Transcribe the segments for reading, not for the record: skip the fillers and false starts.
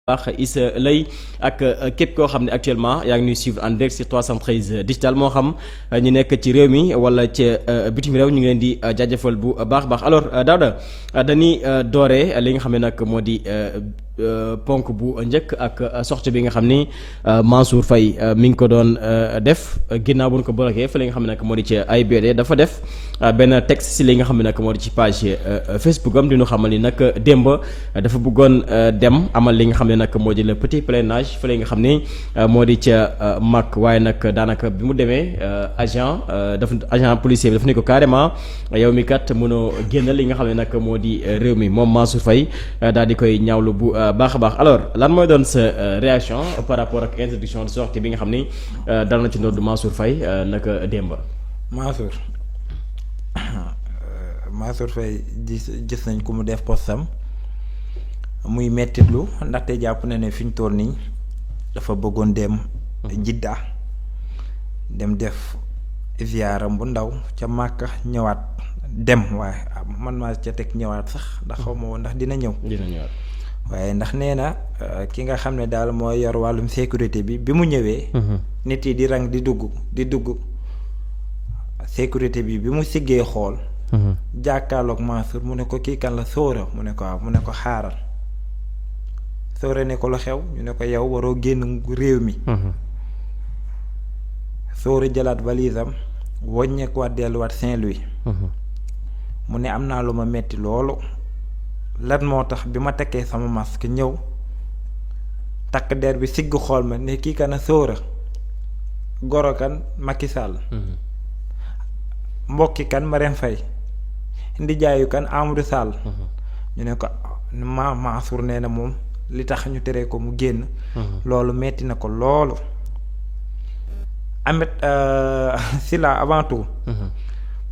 baax Issa Lay ak képp koo xam ne actuellement yaa ngi ñuy suivre en direct sur 313 digital moo xam ñu nekk ci réew mi wala ci bitim réew ñu ngi leen di jaajëfal bu baax baax alors Daouda dañuy dooree li nga xam ne nag moo di ponk bu njëkk ak sortie bi nga xam ni Mansour Faye mi ngi ko doon def ginnaaw bu ñu ko bloqué fa li nga xam ne nag moo di ci AIBD dafa def benn texte si li nga xam ne nag moo di ci page Facebook am di ñu xamal ni nag démb dafa bëggoon dem amal li nga xam ne nag moo di le petit pèlerinage fa nga xam ni moo di ca mag waaye nag daanaka bi mu demee agent policier bi dafa ne ko carrément yow mi kat mënoo génn li nga xam ne nag moo di réew mi moom Mansour Faye daal di koy ñaawlu bu baax a baax alors lan mooy doon sa réaction par rapport ak introduction de sortie bi nga xam ni dal na ci ndodd Mansour Faye naka démb. Mansour Faye gis nañ ko mu def postam muy mettitlu ndaxte jàpp na ne fi ñu toll nii dafa bëggoon dem Jidda dem def ziaram bu ndaw ca Màkka ñëwaat dem waaye man maa ca teg ñëwaat sax ndax xaw ma woon ndax dina ñëwaat waaye ndax nee na ki nga xam ne daal mooy yor wàllum sécurité bi mu ñëwee nit yi di rang di dugg sécurité bi mu siggee xool jàkkaarloog Mansour mu ne ko kii kan la Sóora mu ne ko waaw mu ne ko xaaral Sóora ne ko lu xew ñu ne ko yow waroo génn réew mi Sóora jëlaat valisam woññeekuwaat delluwaat Saint-Louis mu ne am naa lu ma metti loolu lan moo tax bi ma tekkee sama masque ñëw takk der bi sigg xool ma ne kii kan a Sóora goro kan Macky Sall mbokki kan Marème Faye ndijaayu kan Amadou Sall ñu ne ko Mansour nee na moom li tax ñu tere ko mu génn loolu metti na ko loolu Ahmed Sylla avant tout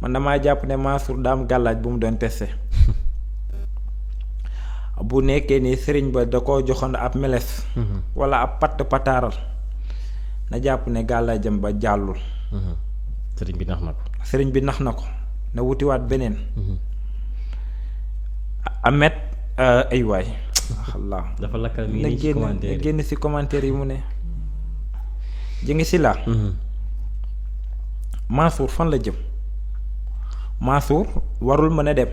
man damaa jàpp ne Mansour daam gàllaaj bu mu doon testé bu nekkee ni sëriñ ba da koo joxoon ab meles wala ab patt pataaral na jàpp ne gàllaajam ba jàllul sëriñ bi nax na ko na wutiwaat beneen Ahmed ay waay Allah dafa lakkal mi na génn ci commentaire yi mu ne jëngi si la Mansour fan la jëm Mansour warul mën a dem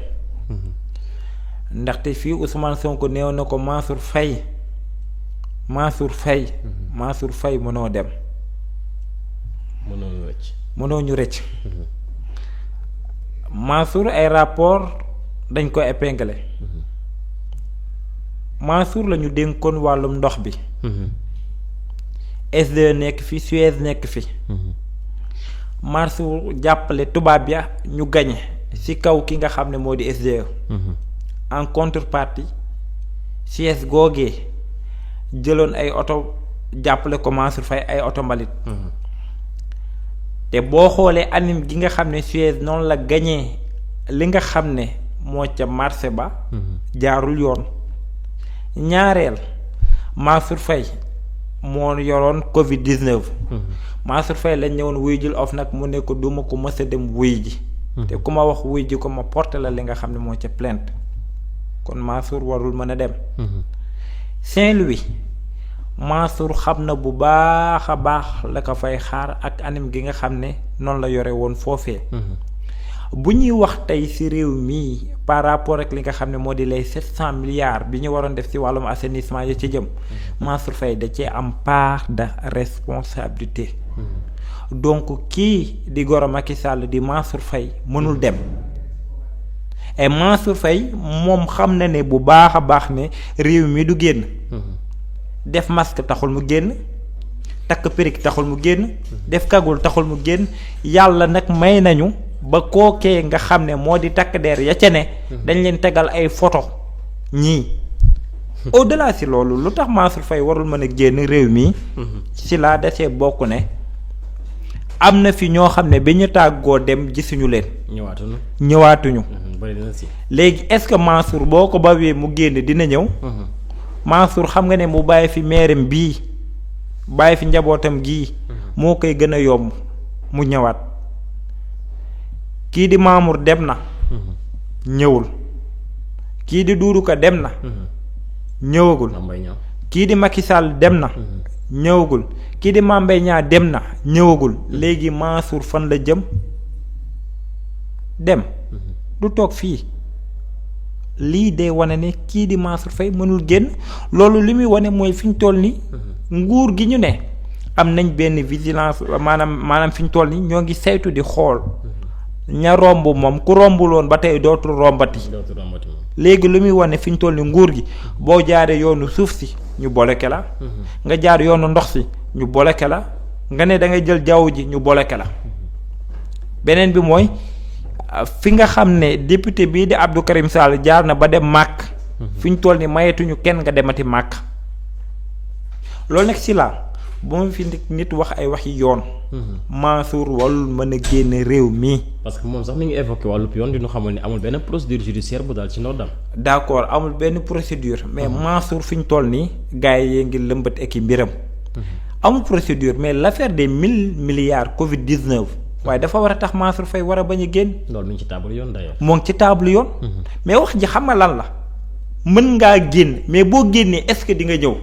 ndaxte fii Ousmane Sonko néew na ko Mansour Faye mënoo dem mënoo ñu rëcc Mansour ay rapport dañ ko épinglé Mansour la ñu dénkoon wàllum ndox bi SDE nekk fi Suez nekk fi Mansour jàppale tubaab ya ñu gañe ci kaw ki nga xam ne moo di SDE en contrepartie Suez googee jëloon ay oto jàppale ko Mansour Faye ay oto mbalit te boo xoolee anim gi nga xam ne Suez noonu la gañee li nga xam ne moo ca marché ba jaarul yoon ñaareel Mansour Faye moo yoroon Covid-19 Mansour Faye lañ ñëwoon wuy jil of nag mu ne ko duma ko mës a dem wuy ji te ku ma wax wuy ji ko ma porté la li nga xam ne moo ca plainte kon Mansour warul mën a dem Saint-Louis Mansour xam na bu baax a baax la ko fay xaar ak anam gi nga xam ne noonu la yore woon foofee bu ñuy wax tey ci réew mi par rapport ak li nga xam ne moo di lay 700 milliards bi ñu waroon def ci wàllum assainissement yi ci jëm Mansour Faye da cee am part de responsabilité donc kii di goro Macky Sall di Mansour Faye mënul dem et Mansour Faye moom xam na ne bu baax a baax ne réew mi du génn def masque taxul mu génn takk perruque taxul mu génn def kagul taxul mu génn yàlla nag may nañu ba kookee nga xam ne moo di takk der ya ca ne dañ leen tegal ay photo ñii au delà si loolu lu tax Mansour Faye warul mën a génn réew mi si laa desee bokk ne am na fi ñoo xam ne bi ñu tàggoo dem gisuñu leen ñëwaatuñu léegi est-ce que Mansour boo ko bawee mu génn dina ñëw Mansour xam nga ne mu bàyyi fi meeram bii bàyyi fi njabootam gii moo koy gën a yomb mu ñëwaat kii di Mamour dem na ñëwul kii di Doudou Ka dem na ñëwagul kii di Macky Sall dem na ñëwagul, kii di Mame Mbaye Niang dem na ñëwagul, léegi Mansour fan la jëm dem du toog fii. lii day wane ne kii di Mansour Faye mënul génn. loolu li muy wane mooy fi ñu toll ni nguur gi ñu ne am nañ benn vigilance maanaam fi ñu toll ni ñoo ngi saytu di xool ña romb moom ku rombul woon ba tey dootul rombati. léegi lu muy wane fi ñu toll ni nguur gi boo jaaree yoonu suuf si ñu bloqué la. nga jaar yoonu ndox si ñu bloqué la. nga ne da ngay jël jaww ji ñu bloqué la. beneen bi mooy fi nga xam ne député bii di Abdou Karim Sall jaar na ba dem màkk. fi ñu toll ni mayetuñu kenn nga demati màkk. loolu nag si la bu ma fi nit wax ay wax yi yoon. Mansour warul mën a génn réew mi. parce que moom sax mi ngi évoqué wàllu yoon di ñu xamal ni amul benn procédure judiciaire bu daal ci ndoddam. d'accord amul benn procédure. mais Mansour fi ñu toll nii gars yi yee ngi lëmbat ak i mbiram. amul procédure mais l'affaire des 1 000 milliards Covid 19. waaye dafa war a tax Mansour Faye war a bañ a génn. loolu mi ngi ci table yoon d'ailleurs. moo ngi ci table yoon. mais wax ji xam nga lan la. mën ngaa génn mais boo génnee est-ce que di nga ñëw.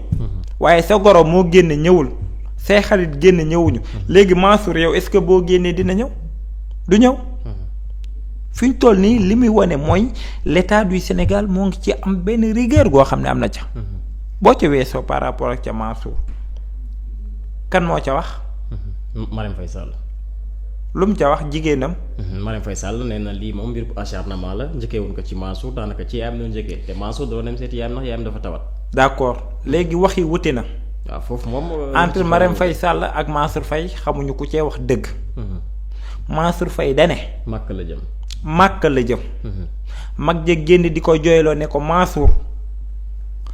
waaye sa goro moo génn ñëwul. say xarit génn ñëwuñu. léegi Mansour yow est-ce que boo génnee dina ñëw du ñëw. fi ñu toll nii li muy wane mooy l'état du Sénégal moo ngi ci am benn rigueur goo xam ne am na ca. boo ca weesoo par rapport ak ca Mansour kan moo ca wax. Marème Faye Sall. lu mu ca wax jigéenam. Marème Faye Sall nee na lii moom mbir bu acharnement la njëkkee woon ko ci Mansour daanaka ci yaayam noonu njëkkee te Mansour doo dem seeti yaayam ndax yaayam dafa tawat. d'accord léegi wax yi wuti na. waaw foofu moom. entre Marème Faye Sall ak Mansour Faye xamuñu ku cee wax dëgg. Mansour Faye dane màkk la jëm. màkk la jëm. mag ja génn di ko jooyloo ne ko Mansour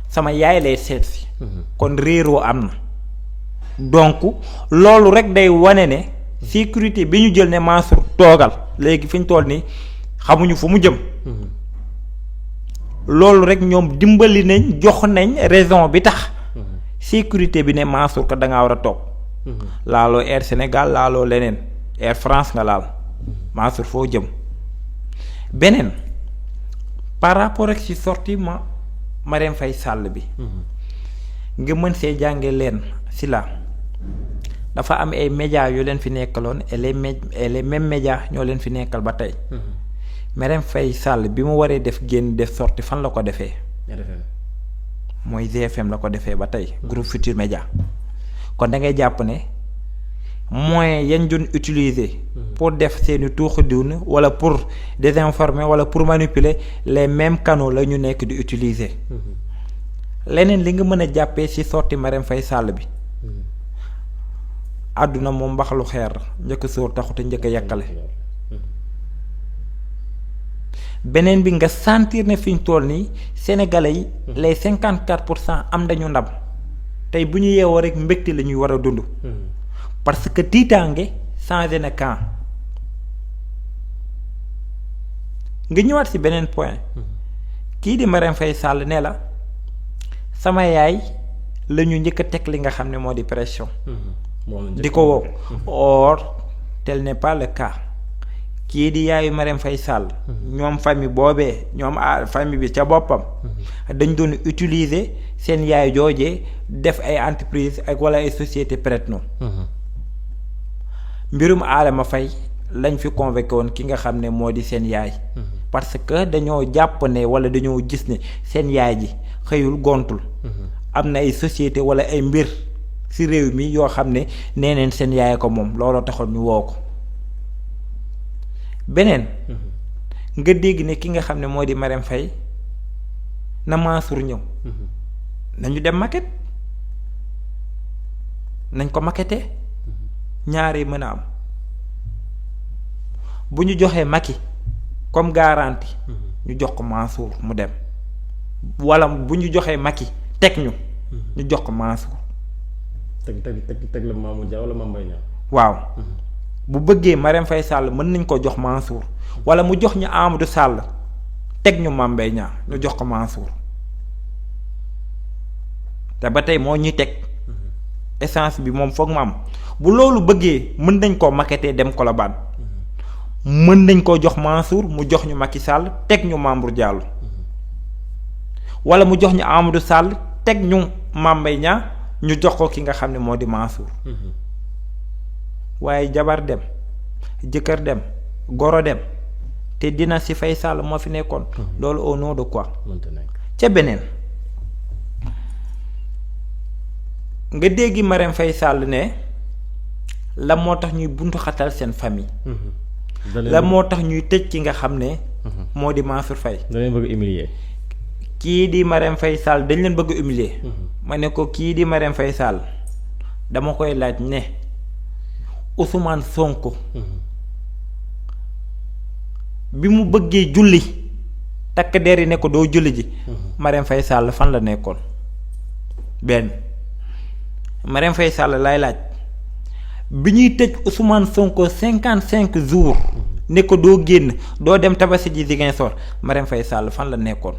sama yaay lay seet si. kon réeroo am na. donc loolu rek day wane ne. sécurité bi ñu jël ne Mansour toogal léegi fi ñu toll nii xamuñu fu mu jëm. loolu rek ñoom dimbali nañ jox nañ raison bi tax. sécurité bi ne Mansour ko da ngaa war a toog. laaloo Air Sénégal laaloo leneen Air France nga laal. Mansour foo jëm. beneen par rapport ak ci sortie Marème Faye Sall bi. nga mën see jànge leen si la. dafa am ay médias yu leen fi nekkaloon et les mêmes médias ñoo leen fi nekkal ba tey. Marème Faye Sall bi mu waree def génn def sorti fan la ko defee. mooy GFM la ko defee ba tey. groupe Futur Média. kon da ngay jàpp ne moyens yañ doon utiliser. pour def seeni tuuxu diwna wala pour désinformer wala pour manipuler les mêmes canaux la ñu nekk di utiliser. leneen li nga mën a jàppee ci sorti Marème Faye Sall bi. àdduna moom mbaxalu xeer njëkk sóor taxute njëkk a yàkkale. beneen bi nga sentir ne fi ñu toll nii sénégalais yi. les 54% am dañu ndam. tey bu ñu yeewoo rek mbégte la ñuy war a dund. parce que tiitaange changé na camp. nga ñëwaat ci beneen point. kii di Marème Faye Sall ne la sama yaay la ñu njëkk a teg li nga xam ne moo di pression. di ko woo. or tel n'est pas le cas. kii di yaayu Marème Faye Sall. ñoom famille boobee ñoom famille bi ca boppam. dañ doon utiliser seen yaay joojee def ay entreprise ak wala ay société prête-nom. mbirum Adama Faye lañ fi convoqué woon ki nga xam ne moo di seen yaay. parce que dañoo jàpp ne wala dañoo gis ne seen yaay ji xëyul gontul. am na ay société wala ay mbir ci réew mi yoo xam ne nee neen seen yaay ko moom looloo taxoon ñu woo ko. beneen. nga dégg ne ki nga xam ne moo di Marème Faye na Mansour ñëw. nañu dem maquette nañ ko maquette ñaari mën a am bu ñu joxee Macky comme garantie. ñu jox ko Mansour mu dem wala bu ñu joxee Macky teg ñu jox ko Mansour. teg la Mamour Dia wala Mame Mbaye Niang. waaw. bu bëggee Marème Faye Sall mën nañ ko jox Mansour wala mu jox ñu Amadou Sall teg ñu Mame Mbaye Niang ñu jox ko Mansour te ba tey moo ñuy teg essence bi moom foog mu am bu loolu bëggee mën nañ koo maqueter dem Colobane mën nañ koo jox Mansour mu jox ñu Macky Sall teg ñu Mamour Diallo wala mu jox ñu Amadou Sall teg ñu Mame Mbaye Niang ñu jox ko ki nga xam ne moo di Mansour waaye jabar dem jëkkër dem goro dem te dina si Faye Sall moo fi nekkoon loolu au nom de quoi ca beneen nga déggi Marème Faye Sall ne la moo tax ñuy buntu xatal seen famille la moo tax ñuy tëj ki nga xam ne moo di Mansour Faye da leen bëgg humilier kii di Marème Faye Sall dañ leen bëgg humilier ma ne ko kii di Marème Faye Sall dama koy laaj ne Ousmane Sonko bi mu bëggee julli takk der yi ne ko doo julli ji Marème Faye Sall fan la nekkoon benn Marème Faye Sall laay laaj bi ñuy tëj Ousmane Sonko 55 jours ne ko doo génn doo dem Tabaski ji Ziguinchor Marème Faye Sall fan la nekkoon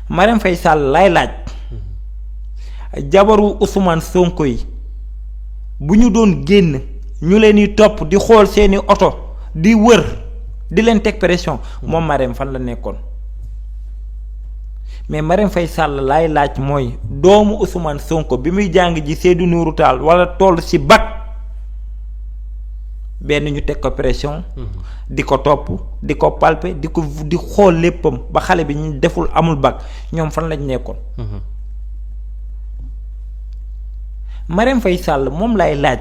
Marème Faye Sall laay laaj jabaru Ousmane Sonko yi bu ñu doon génn ñu leen di topp di xool seeni oto di wër di leen teg pression moom Marème fan la nekkoon mais Marème Faye Sall laay laaj mooy doomu Ousmane Sonko bi muy jàng ji Seydou Nourou Tall wala toll ci bac benn ñu teg ko pression di ko topp di ko palper di xool léppam ba xale bi ñu deful amul bac ñoom fan lañ nekkoon Marème Faye Sall moom lay laaj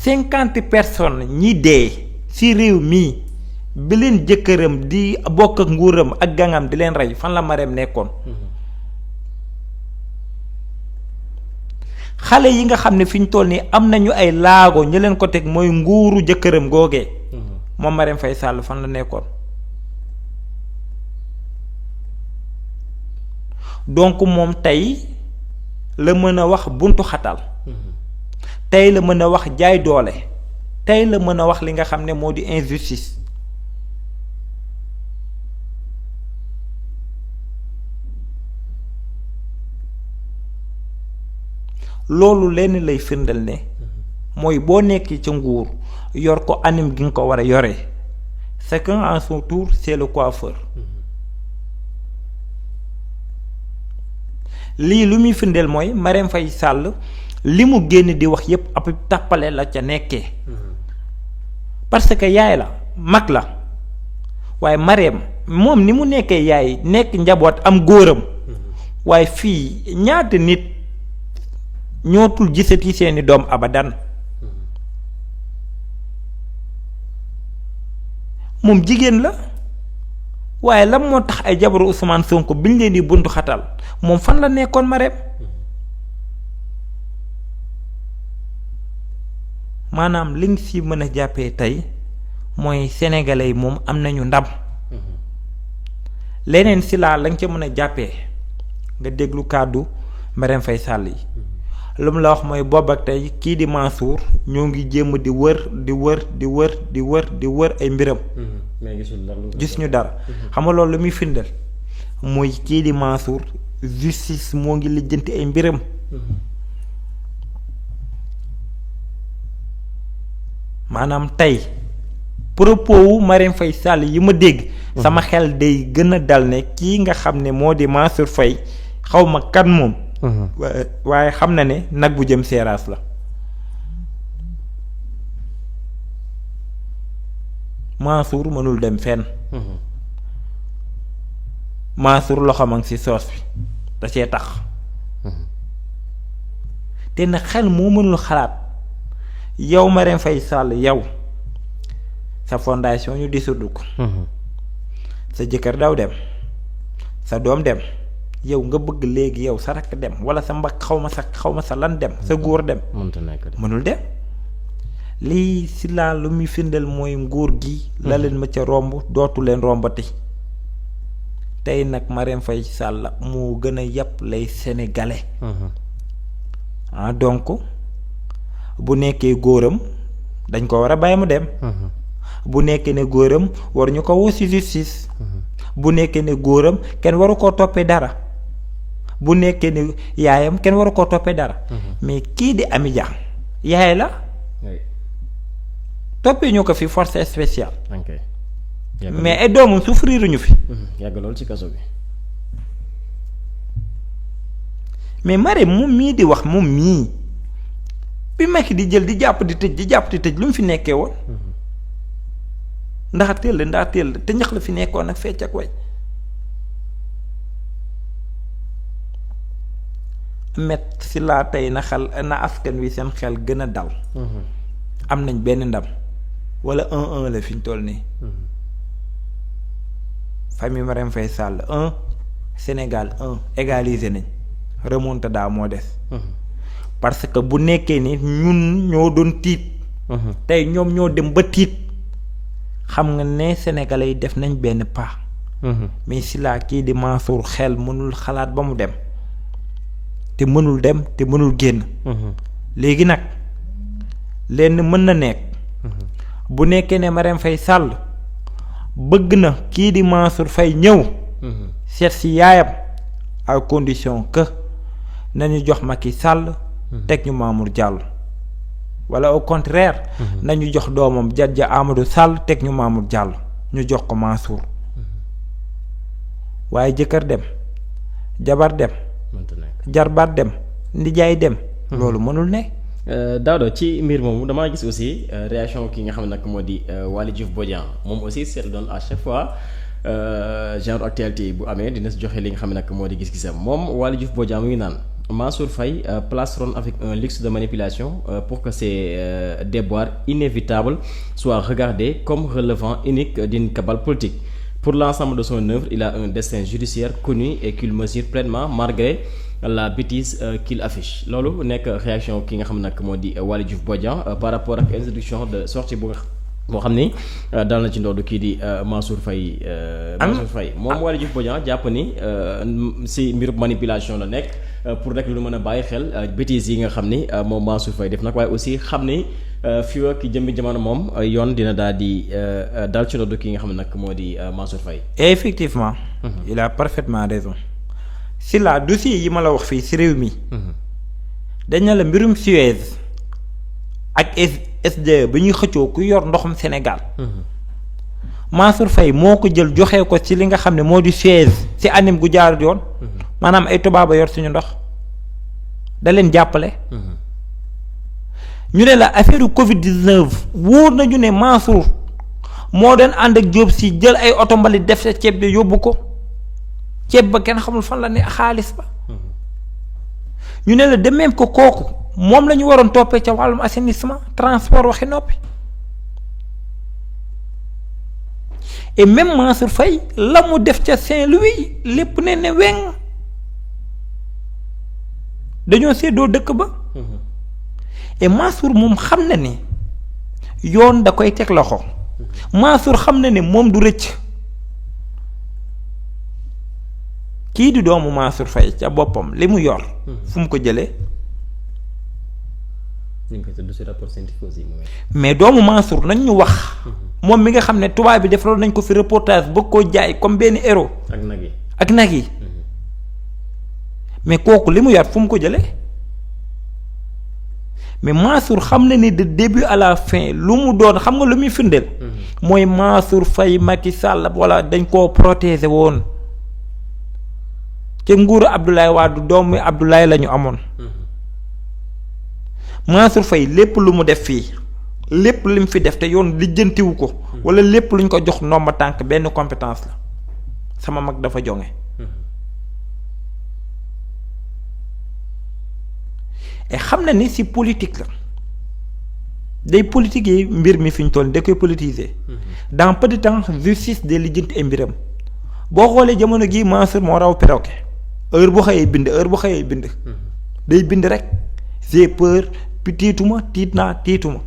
50 personnes ñi dee ci réew mii bi leen jëkkëram di bokk ak nguuram ak gangam di leen rey fan la Marème nekkoon xale yi nga xam ne fi ñu toll nii am nañu ay laago ñu leen ko teg mooy nguuru jëkkëram googee moom Marème Faye Sall fan la nekkoon donc moom tey la mën a wax buntu xatal tey la mën a wax jaay doole tey la mën a wax li nga xam ne moo di injustice loolu lenn lay firndal ne mooy boo nekkee ca nguur yor ko anime gi nga ko war a yoree chacun à son tour c'est le coiffeur lii lu muy firndeel mooy Marème Faye Sall li mu génn di wax yépp ab tàppale la ca nekkee parce que yaay la mag la waaye Marème moom ni mu nekkee yaay nekk njaboot am góoram waaye fii ñaata nit ñootul gisati seeni doom abadan moom jigéen la waaye lan moo tax ay jabaru Ousmane Sonko biñ leen di buntu xatal moom fan la nekkoon Marème maanaam li nga si mën a jàppee tey mooy sénégalais yi moom am nañu ndam leneen si laa la nga ca mën a jàppee nga déglu kàddu Marème Faye Sall yi lu mu la wax mooy boobu ak tey kii di Mansour ñoo ngi jéem di wër ay mbiram gis ñu dara xam nga loolu lu muy firndeel mooy kii di Mansour justice moo ngi lijjanti ay mbiram maanaam tey propos wu Marème Faye Sall yi ma dégg sama xel day gën a dal ne kii nga xam ne moo di Mansour Faye xaw ma kan moom waaye xam na ne nag bu jëm seeraas la Mansour mënul dem fenn Mansour loxo ma ngi ci soos bi da cee tax te nag xel moo mënul xalaat yow Marème Faye Sall yow sa fondation ñu dissoudre ko sa jëkkër daw dem sa doom dem yow nga bëgg léegi yow sa rakk dem wala sa mbag xaw ma sa lan dem sa góor dem mënul dem lii si laa lu muy firndeel mooy nguur gi la leen ma ca romb dootu leen rombati tey nag Marème Faye Sall moo gën a yàpp lay sénégalais donc bu nekkee góoram dañ ko war a bàyyi mu dem bu nekkee ne góoram war ñu ko woo ci justice bu nekkee ne góoram kenn waru koo toppee dara bu nekkee ne yaayam kenn waru koo toppee dara mais kii di Amy Dia yaay la toppee ñu ko fi force spéciale mais ay doomam souffrir ñu fi yàgg lool ci kaso bi mais Marème moom mii di wax moom mii bi Macky di jël di jàpp di tëj lu mu fi nekkee woon ndax teel te ñax la fi nekkoon ak fecc ak way met si laa tey na askan wi seen xel gën a dal am nañ benn ndam wala 1-1 la fi ñu toll nii famille Marème Faye Sall 1 Sénégal 1 égalisé nañ remontada moo des parce que bu nekkee ni ñun ñoo doon tiit tey ñoom ñoo dem ba tiit xam nga ne sénégalais yi def nañ benn pas mais si laa kii di Mansour xel mënul xalaat ba mu dem te mënul dem te mënul génn léegi nag lenn mën na nekk bu nekkee ne Marème Faye Sall bëgg na kii di Mansour Faye ñëw seet si yaayam à condition que nañu jox Macky Sall teg ñu Mamour Diallo wala au contraire nañu jox doomam Jadja Amadou Sall teg ñu Mamour Diallo ñu jox ko Mansour waaye jëkkër dem jabar dem jarbaat dem ndijaay dem loolu mënul ne Daouda ci mbir moomu damaa gis aussi réaction ki nga xam ne nag moo di Waly Diouf Bodian moom aussi seetlu doon à chaque fois genre actualité bu amee dina si joxe li nga xam ne nag moo di gis-gisam moom Waly Diouf Bodian mu ngi naan Mansour Faye place ronde avec un luxe de manipulation pour que ces déboires inévitables soient regardés comme relevant unique d'une cabale politique. Pour l'ensemble de son œuvre, il a un destin judiciaire connu et qu'il mesure pleinement malgré la bêtise qu'il affiche. Loolu nekk réaction ki nga xam nag moo di Waly Diouf Bodian par rapport ak introduction de sortie boo xam ni dal na ci ndoddu kii di Mansour Faye. Mansour Faye moom Waly Diouf Bodian jàpp ni si mbirub manipulation la nekk pour rek lu mën a bàyyi xel bêtises yi nga xam ni moom Mansour Faye def nag waaye aussi xam ni fii ak jëmmi jamono moom yoon dina daal di dal ci ndoddu ki nga xam ne nag moo di Mansour Faye. Effectivement. Il a parfaitement raison. si la dossier yi ma la wax fii si réew mi. dañ ne la mbirum Suez ak SDE bi ñuy xëccoo ku yor ndoxum Sénégal. Mansour Faye moo ko jël joxe ko ci li nga xam ne moo di Suez si anim gu jaar yoon. maanaam ay tubaab a yor suñu ndox da leen jàppale. ñu ne la affaire Covid 19 wóor nañu ne Mansour moo doon ànd ak Diop si jël ay oto mbalit def sa ceeb bi yóbbu ko ceeb ba kenn xamul fan la ne xaalis ba. ñu ne la de même que kooku moom la ñu waroon toppee ca wàllum assainissement transport waxi noppi et même Mansour Faye la mu def ca Saint-Louis lépp ne weng dañoo séddoo dëkk ba. et Mansour moom xam na ne yoon da koy teg loxo Mansour xam na ne moom du rëcc kii di doomu Mansour Faye ca boppam li mu yor. fu mu ko jëlee. ñu ngi koy tudd ci rapport scientifique aussi mais doomu Mansour nañ ñu wax. moom mi nga xam ne tubaab bi defaloon nañ ko fi reportage bëgg koo jaay comme benn héros. ak nag yi. mais kooku li mu yor fu mu ko jëlee. mais Mansour xam na ni de début à la fin lu mu doon xam nga lu muy firndeel. mooy Mansour Faye Macky Sall wala dañ koo protéger woon. te nguuru Abdoulaye Wade doomu Abdoulaye la ñu amoon. Mansour Faye lépp lu mu def fii lépp li mu fi def te yoon lijjantiwu ko. wala lépp lu ñu ko jox ndomba tànk benn compétence la sama mag dafa jonge et xam na ni si politique la day politique yi mbir mi fi ñu toll da koy politiser. dans peu de temps justice de lijjanti ay mbiram boo xoolee jamono gii Mansour moo raw perroquet heure bu xëyee bind day bind rek j'ai peur puis tiituma tiit naa tiituma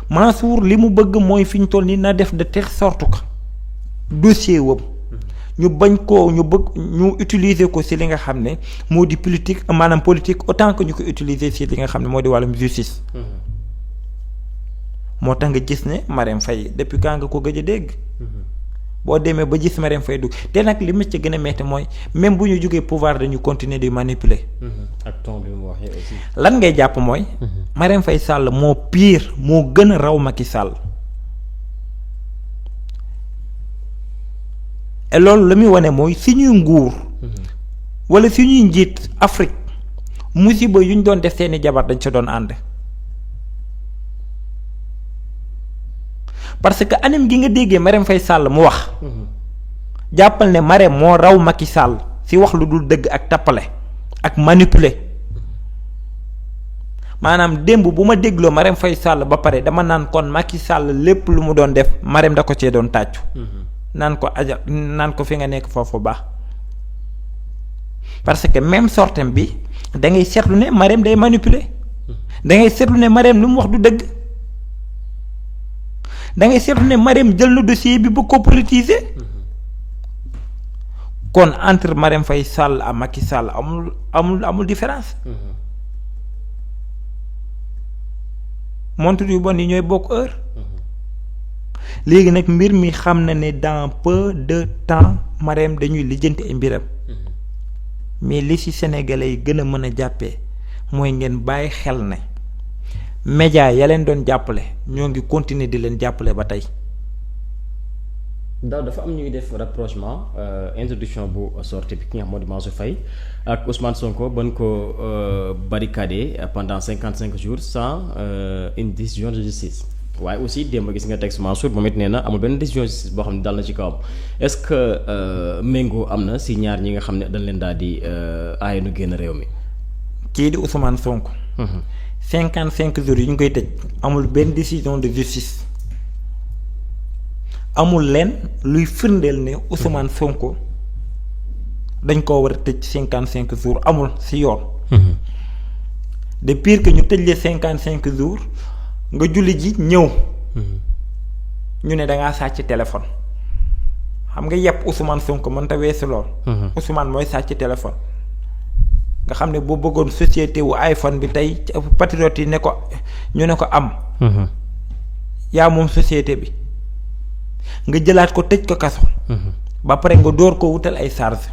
Mansour li mu bëgg mooy fi ñu toll nii na def de telle sorte que dossier wam ñu bañ koo ñu bëgg ñu utiliser ko ci li nga xam ne moo di politique maanaam politique autant que ñu ko utiliser ci li nga xam ne moo di wàllum justice. moo tax nga gis ne Marème Faye depuis quand nga ko gëj a dégg. boo demee ba gis Marème Faye dugg te nag li ma ci gën a metti mooy même bu ñu jógee pouvoir dañu continuer di manipuler. ak ton bi mu waxee aussi. lan ngay jàpp mooy. Marème Faye Sall moo pire moo gën a raw Macky Sall. et loolu la muy wane mooy suñuy nguur. wala suñuy njiit Afrique musiba yu ñu doon def seeni jabar dañ sa doon ànd. parce que anam gi nga déggee Marème Faye Sall mu wax. jàppal ne Marème moo raw Macky Sall ci wax lu dul dëgg ak tappale ak manipuler. maanaam démb bu ma dégloo Marème Faye Sall ba pare dama naan kon Macky Sall lépp lu mu doon def Marème da ko cee doon tàccu. naan ko fi nga nekk foofu baax. parce que même sortem bi da ngay seetlu ne Marème day manipuler. da ngay seetlu ne Marème lu mu wax du dëgg. da ngay seetlu ne Marème jël na dossier bi bu ko politiser. kon entre Marème Faye Sall ak Macky Sall amul différence. montre yu bon yi ñooy bokk heure. léegi nag mbir mi xam na ne dans peu de temps Marème dañuy lijjanti ay mbiram. mais li ci sénégalais yi gën a mën a jàppee mooy ngeen bàyyi xel ne média ya leen doon jàppale ñoo ngi continuer di leen jàppale ba tey. daaw dafa am ñuy def rapprochement introduction bu sortie bi ki nga xam moo di Mansour Faye ak Ousmane Sonko ban ko barricadé pendant 55 jours sans une décision de justice waaye aussi démb gis nga texte Mansour moom it nee na amul benn décision de justice boo xam ne dal na ci kawam est-ce que méngoo am na si ñaar ñi nga xam ne dañ leen daal di aaye nu génn réew mi. kii di Ousmane Sonko. 55 jours yi ñu koy tëj amul benn décision de justice. amul leen luy firndeel ne Ousmane Sonko dañ koo war a tëj 55 jours amul ci yoon. de pire que ñu tëj lee 55 jours nga julli ji ñëw. ñu ne da ngaa sàcc téléphone. xam nga yëpp Ousmane Sonko mënta weesu lool. Ousmane mooy sàcc téléphone. nga xam ne boo bëggoon société wu iPhone bi tey patriote yi ne ko ñu ne ko am. yaa moom société bi. nga jëlaat ko tëj ko kaso. ba pare nga door ko wutal ay charge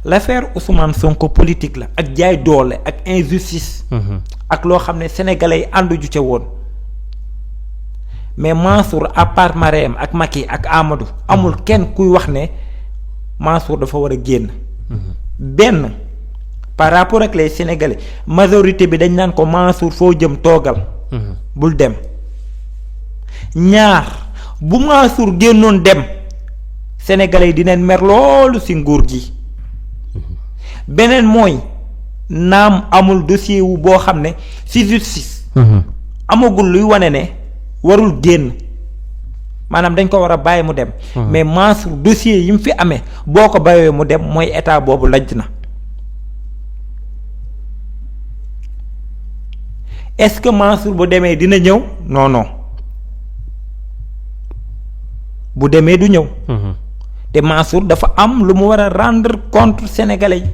l'affaire Ousmane Sonko politique la ak jaay doole ak injustice. ak loo xam ne sénégalais yi àndu ju ca woon. mais Mansour à part Marème ak Macky ak Amadou amul kenn kuy wax ne Mansour dafa war a génn. benn par rapport ak les sénégalais majorité bi dañ naan ko Mansour foo jëm toogal. bul dem. ñaar. bu Mansour génnoon dem sénégalais yi dinañ mer loolu ci nguur gi. beneen mooy naam amul dossier wu boo xam ne ci justice. amagul luy wane ne warul génn maanaam dañ ko war a bàyyi mu dem. mais Mansour dossier yi mu fi amee boo ko bàyyee mu dem mooy état boobu lajj na. est-ce que Mansour bu demee dina ñëw non. bu demee du ñëw. te Mansour dafa am lu mu war a rendre compte sénégalais yi.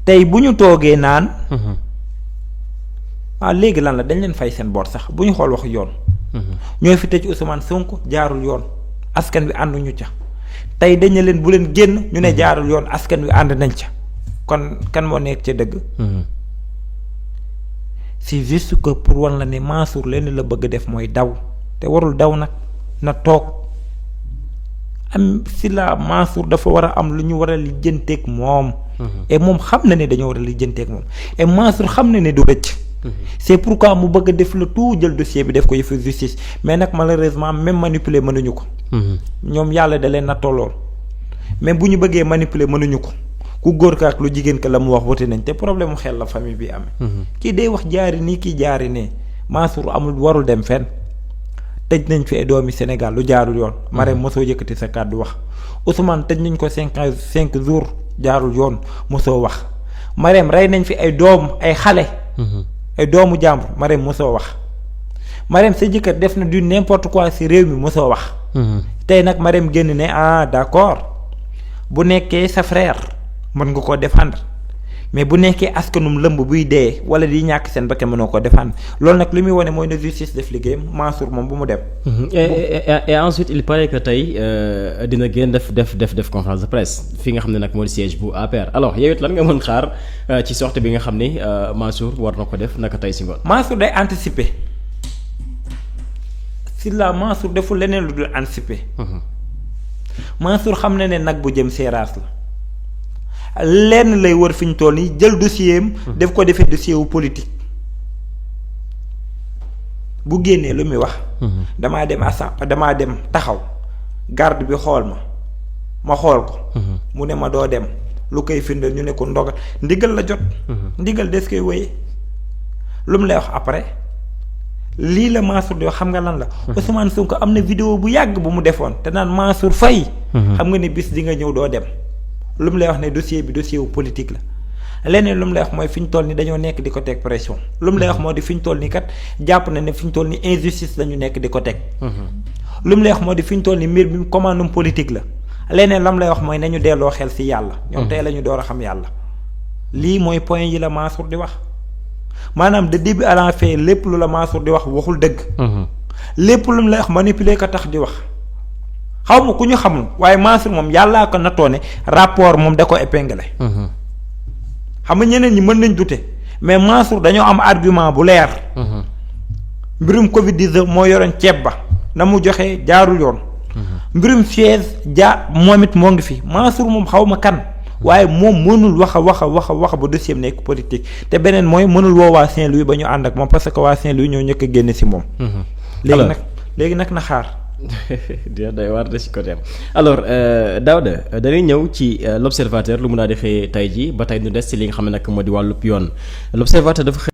tey bu ñu toogee naan. léegi lan la dañ leen fay seen bor sax bu ñu xool wax yoon. ñoo fi tëj Ousmane Sonko jaarul yoon askan wi ànduñu ca. tey dañ ne leen bu leen génn ñu ne jaarul yoon askan wi ànd nañ ca kon kan moo nekk ca dëgg. c'est juste que pour wan la ne Mansour leen la bëgg def mooy daw. te warul daw nag na toog am si la Mansour dafa war a am lu ñu war a lijjanteeg moom. et moom xam na ne dañoo war a lijjanteeg moom et Mansour xam na ne du rëcc. c'est pourquoi mu bëgg a def le tout jël dossier bi def ko yëfu justice mais nag malheureusement même manipuler mënuñu ko. ñoom yàlla da leen na tollool mais bu ñu bëggee manipuler mënuñu ko ku góor ka ak lu jigéen ka la mu wax wote nañ te problème mu xel la famille bi amee. kii day wax jaari nii kii jaari ne Mansour amul warul dem fenn. tëj nañ fi ay doomi Sénégal lu jaarul yoon. Marème mosoo yëkkati sa kàddu wax. Ousmane tëj nañ ko 5 jours jaarul yoon mosoo wax. Marème rey nañ fi ay doom ay xale. ay doomu jàmbur Marème mosoo wax. Marème sa jëkkër def na du n'importe quoi ci réew mi mosoo wax. tey nag Marème génn ne d'accord bu nekkee sa frère mën nga koo défendre mais bu nekkee askanum lëmb buy dee wala di ñàkk seen bakkan mënoo ko défendre loolu nag li muy wane mooy ne justice def liggéeyam Mansour moom bu mu dem. et ensuite il paraît que tey dina génn def conférence de presse fi nga xam ne nag moo di siège bu APR alors yow it lan nga mën xaar ci sortie bi nga xam ni Mansour war na ko def naka tey si ngoon. Mansour day anticiper si la Mansour deful leneen lu dul anticiper. Mansour xam na ne nag bu jëm seeraas la lenn lay wër fi ñu toll nii jël dossier am def ko defee dossier wu politique bu génnee lu muy wax. damaa dem taxaw garde bi xool ma xool ko. mu ne ma doo dem lu koy firndeel ñu ne ko ndigal la jot. ndigal des koy wéyee lu mu lay wax après lii la Mansour di wax xam nga lan la. Ousmane Sonko am na vidéo bu yàgg bu mu defoon te naan Mansour Faye. xam nga ne bis di nga ñëw doo dem. lu mu lay wax ne dossier bi dossier wu politique la leneen lu mu lay wax mooy fi ñu toll ni dañoo nekk di ko teg pression lu mu lay wax moo di fi ñu toll ni kat jàpp na ne fi ñu toll ni injustice la ñu nekk di ko teg. lu mu lay wax moo di fi ñu toll ni mbir mi commandum politique la leneen lam lay wax mooy nañu delloo xel ci yàlla. ñoom tey la ñu door a xam yàlla. lii mooy point yi la Mansour di wax maanaam de début à la fin lépp lu la Mansour di wax waxul dëgg. lépp lu mu lay wax manipuler ko tax di wax. xaw ma ku ñu xamul waaye Mansour moom yàllaa ko nattoone rapport moom da ko épinglé. xam nga ñeneen ñi mën nañ douter mais Mansour dañoo am argument bu leer. mbirum Covid 19 moo yoroon ceeb ba na mu joxe jaarul yoon. mbirum Suez moom it moo ngi fi Mansour moom xaw ma kan waaye moom mënul wax ba dossier nekk politique te beneen mooy mënul woo waa Saint-Louis ba ñu ànd ak moom parce que waa Saint-Louis ñoo ñëkk a génne si moom. léegi nag na xaar. dina day war de si côté am alors Daouda dañuy ñëw ci l'observateur lu mun a defee tey jii ba tey ñu des ci li nga xam ne nag moo di wàllub yoon l'observateur dafa